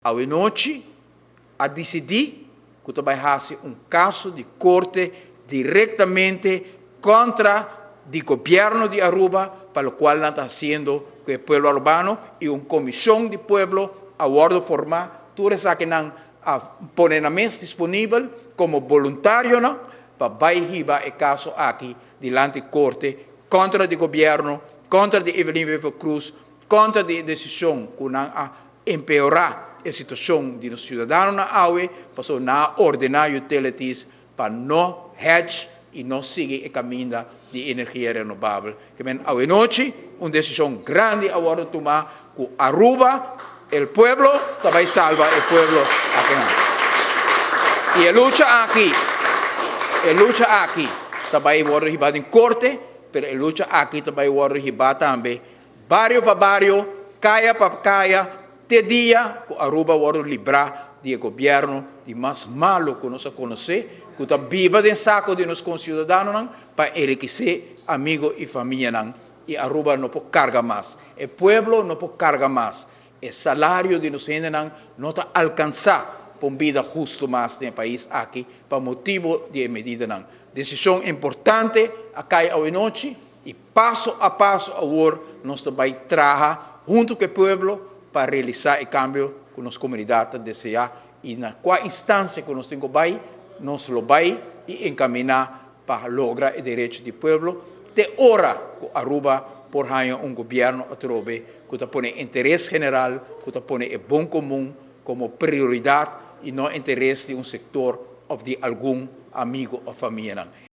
Awe nochi a disidí ku ta bai hasi un kaso di korte direktamente kontra di gobièrnu di Aruba pa lokual nan ta hasiendo ku e pueblo arubano i un komishon di pueblo a wòrdu formá. Tur esakinan a pone nan mes disponibel komo boluntarionan pa bai hiba e kaso aki dilanti korte kontra di gobièrnu, kontra di Evelyn Wever-Croes, kontra di e desishon ku nan a empeorá e situashon di nos siudadanonan awe, pasobra nan a ordená utilities pa no hedge i no sigui e kaminda di energia renovabel. Ke men awe nochi un desishon grandi a wòrdu tumá ku Aruba, el pueblo ta bai salba e pueblo akinan. I e lucha aki, e lucha aki ta bai wòrdu hibá den korte, pero e lucha aki ta bai wòrdu hibá tambe bario pa bario, kaya pa kaya, te dia ku Aruba wòrdu librá di e gobièrnu di mas malu ku nos a konosé, ku ta biba den sako di nos konsiudadanonan pa enrikisé amigo i famianan. I Aruba no por karga mas. E pueblo no por karga mas. E salario di nos hendenan no ta alkansá pa un bida hustu mas den e pais aki pa motibu di e medidanan. Desishon importante a kai awe nochi i paso a paso awor nos ta bai traha huntu ku e pueblo pa realisá e kambio ku nos komunidat ta deseá i na kua instansia ku nos tin ku bai, nos lo bai i enkaminá pa logra e derecho di pueblo te ora ku Aruba por haña un gobièrnu atrobe ku ta pone interes general, ku ta pone e bon komun komo prioridat i no interes di un sektor òf di algun amigu òf famianan.